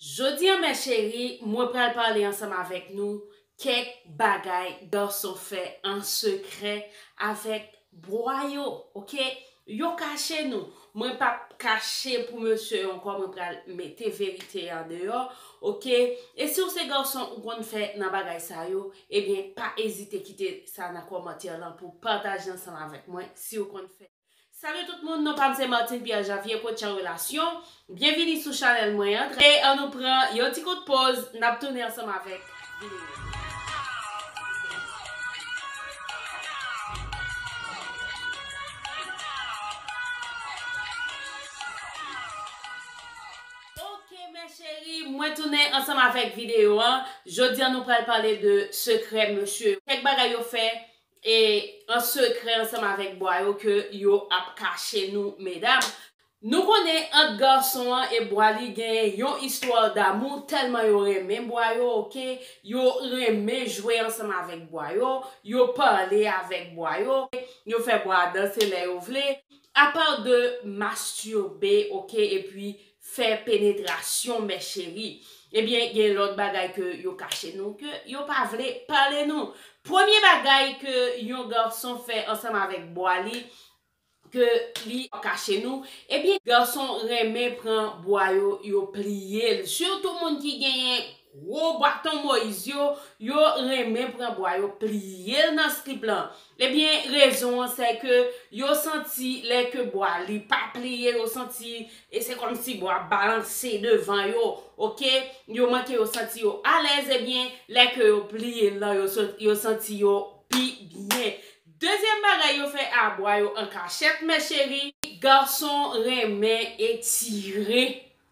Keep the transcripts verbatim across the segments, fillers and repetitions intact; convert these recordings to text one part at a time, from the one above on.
Jodi a, mè cheri, mwen pral pale ansanm avèk nou kèk bagay gason fè an sekrè avèk bwa yo, oke? Yo kache nou. Mwen p ap kache pou mesye yo ankò, mwen pral mete verite a deyò, oke? E si w se gason ou konn fè nan bagay sa yo, ebyen, pa ezite kite sa nan kòmantè lan pou pataje ansanm avèk mwen si w konn fè. Salut tout moun, non pa m se Martine Pierre Javier, coach an relasyon. Byenvini sou chanèl mwen an. E ann nou pran yon ti kout poz, n ap tounen ansanm avèk videyo. Ok, mè cheri, mwen tounen ansanm avèk videyo an. Jodi a, nou pral pale de sekrè mesye yo. Kèk bagay yo fè e an sekrè ansanm avèk bwa yo ke yo ap kache nou, medam. Nou konnen ant gason an e bwa li gen yon istwa damou, tèlman yo renmen bwa yo, oke? Yo renmen jwe ansanm avèk bwa yo, yo pale avèk bwa yo, yo fè bwa a danse lè yo vle. Apa de mastirbe, oke, epi fè penetrasyon, mè cheri. Ebyen, gen lòt bagay ke yo kache nou, ke yo pa vle pale nou. Premye bagay ke yon gason fè ansanm avèk bwa li, ke li kache nou, ebyen, gason renmen pran bwa yo, yo pliye l. Sitou moun ki genyen gwo baton Moyiz yo, yo renmen pran bwa yo, pliye l nan slip lan. Ebyen, rezon an, se ke yo santi lè ke bwa li pa pliye, yo santi, e se kòmsi bwa ap balanse devan yo, oke? Yo manke, yo santi yo alèz, ebyen, lè ke yo pliye l lan, yo, so- yo santi yo pi byen. Dezyèm bagay yo fè a bwa yo an kachèt, mè cheri, gason renmen etire.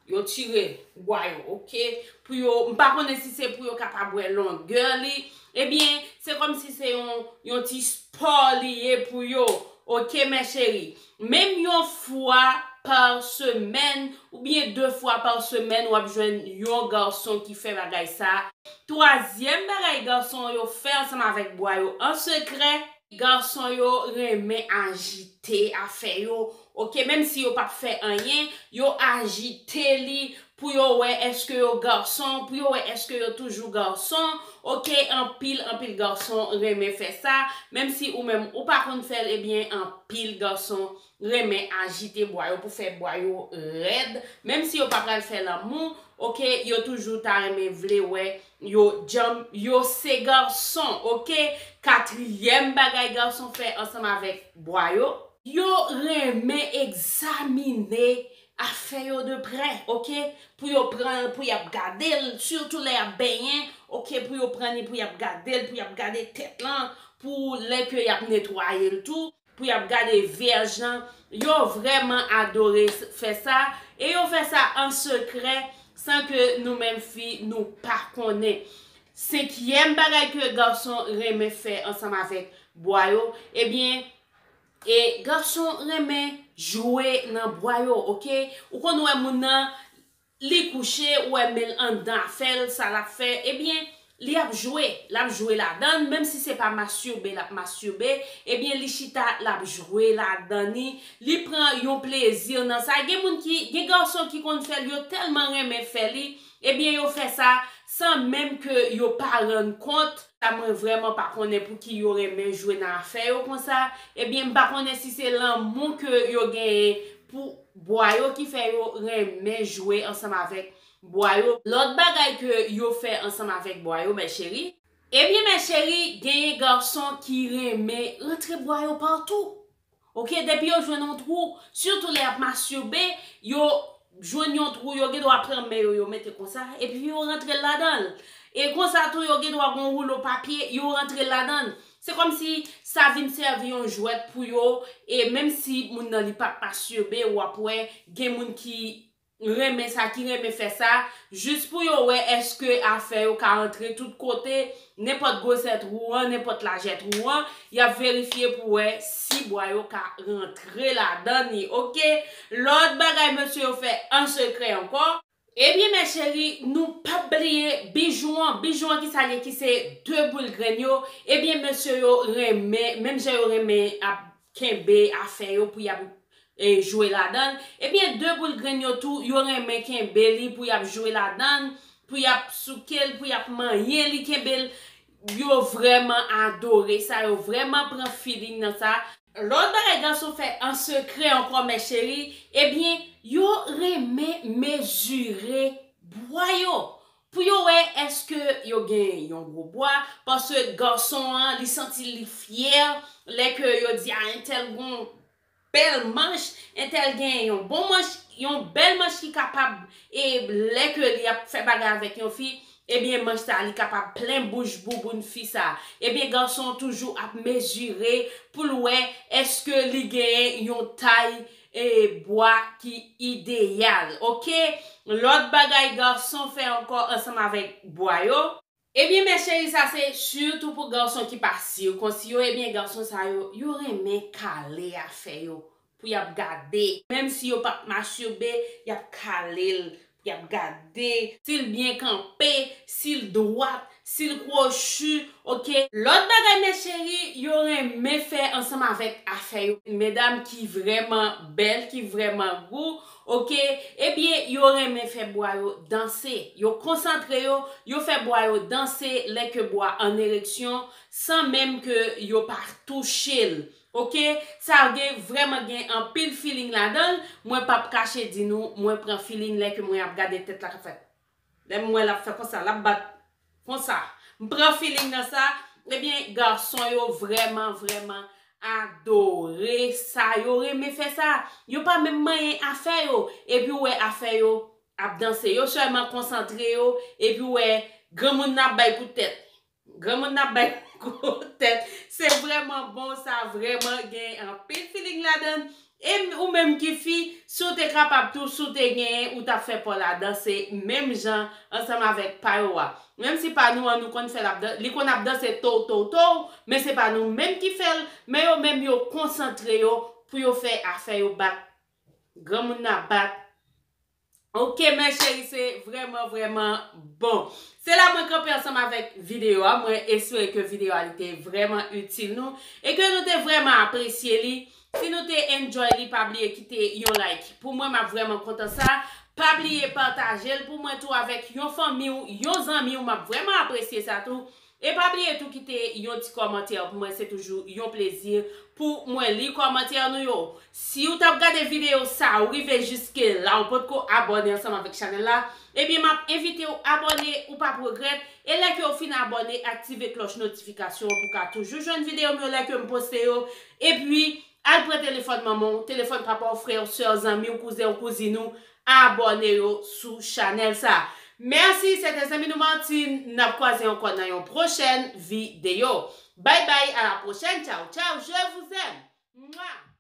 Yo tire bwa yo, oke? Pou yo, m pa konnen si se pou yo kapab wè longè li. Ebyen, se kòmsi se yon, yon ti spò li ye pou yo. Oke, mè cheri. Menm yon fwa pa semèn, oubyen de fwa pa semèn, w ap jwenn yon gason ki fè bagay sa. Twazyèm bagay gason yo fè ansanm avèk bwa yo an sekrè, gason yo renmen ajite afè yo. Oke, menm si yo p ap fè anyen, yo ajite li pou yo wè èske yo gason, pou yo wè èske yo toujou gason. Oke, anpil, anpil gason renmen fè sa. Menm si ou menm ou pa konn fè l, ebyen, anpil gason renmen ajite bwa yo pou fè bwa yo rèd. Menm si yo pa pral fè lanmou, oke, yo toujou ta renmen vle wè yo djanm, yo se gason, oke? Katriyèm bagay gason fè ansanm avèk bwa yo, yo renmen egzamine afè yo de prè, oke? Pou yo pran l, pou y ap gade l, sitou lè y ap benyen, oke? Pou yo pran li, pou y ap gade l, pou y ap gade tèt lan, pou lè ke y ap netwaye l tou, pou y ap gade vèj lan. Yo vrèman adore s- fè sa, e yo fè sa an sekrè, san ke nou menm fi, nou pa konnen. Senkyèm bagay ke gason renmen fè ansanm avèk bwa yo, ebyen, e gason renmen jwe nan bwa yo, oke? Ou konn wè moun nan, li kouche, ou wè men l anndan afè l, sa l ap fè, ebyen, li ap jwe, l ap jwe ladan l, menm si se pa mastirbe l ap mastirbe, ebyen, li chita, l ap jwe ladan li, li pran yon plezi nan sa. Gen moun ki, gen gason ki konn fè l, yo tèlman renmen fè li, ebyen, yo fè sa san menm ke yo pa rann kont. Sa mwen vrèman pa konnen pouki yo renmen jwe nan afè yo konsa. Ebyen, m pa konnen si se lanmou ke yo genyen pou bwa yo ki fè yo renmen jwe ansanm avèk bwa yo. Lòt bagay ke yo fè ansanm avèk bwa yo, mè cheri. Ebyen, mè cheri, genyen gason ki renmen rantre bwa yo patou. Oke, depi yo jwenn yon twou, sitou lè y ap mastirbe, yo jwenn yon twou, yo gen dwa pran men yo, yo mete konsa, epi yo rantre l ladan l. E konsa tou, yo gen dwa gen yon woulo papye, yo rantre l ladan l. Se kòmsi sa vin sèvi yon jwèt pou yo, e menm si moun nan li p ap mastirbe, w ap wè gen moun ki renmen sa, ki renmen fè sa, jis pou yo wè èske afè yo ka antre tout kote, nenpòt gwosè twou an, nenpòt lajè twou an, y ap verifye pou wè si bwa yo ka rantre ladan li, oke? Lòt bagay mesye yo fè an sekrè ankò. Ebyen, mè cheri, nou p ap bliye bijou an. Bijou an, ki sa l ye, ki se de boul grenn yo. Ebyen, mesye yo renmen, menm jan yo renmen ap kenbe afè yo pou y ap e, jwe ladan l. Ebyen, de boul grenn yo tou, yo renmen kenbe li pou y ap jwe ladan l, pou y ap souke l, pou y ap manyen li, kenbe l. Yo vrèman adore sa, yo vrèman pran feeling nan sa. Lòt bagay gason fè an sekrè ankò, mè cheri, ebyen, yo renmen mezire bwa yo. Pou yo wè èske yo gen yon gwo bwa, paske gason an, li santi li fyè lè ke yo di a entèl gon bèl manch, entèl gen yon bon manch, yon bèl manch ki kapab, e lè ke li ap fè bagay avèk yon fi, ebyen manch sa li kapab plen bouch bouboun fi sa. Ebyen gason toujou ap mezire pou l wè èske li gen yon tay e bwa ki ideyal, oke? Lòt bagay gason fè ankò ansanm avèk bwa yo. Ebyen, mè cheri, sa se sitou pou gason ki pa sikonsi yo. Ebyen, gason sa yo, yo renmen kale afè yo pou y ap gade. Menm si yo p ap masturbe, y ap kale l, y ap gade. Si l byen kanpe, si l dwat, si l kwochi, oke? Lòt bagay, mè cheri, yo renmen fè ansanm avèk afè yo. Medam ki vrèman bèl, ki vrèman gou, oke? Ebyen, yo renmen fè bwa yo danse. Yo konsantre yo, yo fè bwa yo danse lè ke bwa an ereksyon, san menm ke yo pa touche l. Oke? Sa gen vrèman gen anpil feeling ladan l. Mwen p ap kache di nou, mwen pran feeling lè ke mwen ap gade tèt la k ap fè. Lè m wè l ap fè konsa, l ap bat konsa. M pran feeling nan sa. Ebyen, gason yo vrèman, vrèman adore sa. Yo renmen fè sa. Yo pa menm manyen afè yo. Epi w wè afè yo ap danse. Yo sèlman konsantre yo. Epi w wè granmoun nan ap bay kout tèt. Granmoun nan ap bay kout tèt. Se vrèman bon sa. Vrèman gen anpil feeling ladan l. E ou menm ki fi, si w te kapab tou, si w te genyen, ou t ap fè pa w la danse menm jan ansanm avèk pa yo a. Menm si pa nou an, nou konn fè l ap dan-, li konn ap danse tow, tow, tow, men se pa nou menm ki fè l, men yo menm yo konsantre yo pou yo fè afè yo bat. Granmoun nan bat. Oke, mè cheri, se vrèman, vrèman bon. Se la mwen kanpe ansanm avèk videyo a. Mwen espere ke videyo a li te vrèman itil nou e ke nou te vrèman apresye li. Si nou te enjoy li, pa bliye kite yon like. Pou mwen, m ap vrèman kontan sa. Pa bliye pataje l pou mwen tou avèk yon fanmi w, yon zanmi w. M ap vrèman apresye sa tou. E pa bliye tou kite yon ti kòmantè pou mwen, se toujou yon plezi pou mwen li kòmantè nou yo. Si w t ap gade videyo sa, ou rive jiske la, ou potko abòne ansanm avèk chanèl la, ebyen m ap envite w abòne, ou p ap regrèt. E lè ke w fin abòne, aktive klòch notifikasyon an pou w ka toujou jwenn videyo m yo lè ke m poste yo. Epi, al pran telefòn manman w, telefòn papa w, frè w, sè w, zanmi w, kouzen w, kouzin ou, abòne yo sou chanèl sa. Mèsi, se te zanmi nou Martine. N ap kwaze ankò nan yon pwochèn videyo. Bye bye, à la prochaine. Ciao, ciao, je vous aime. Mwa.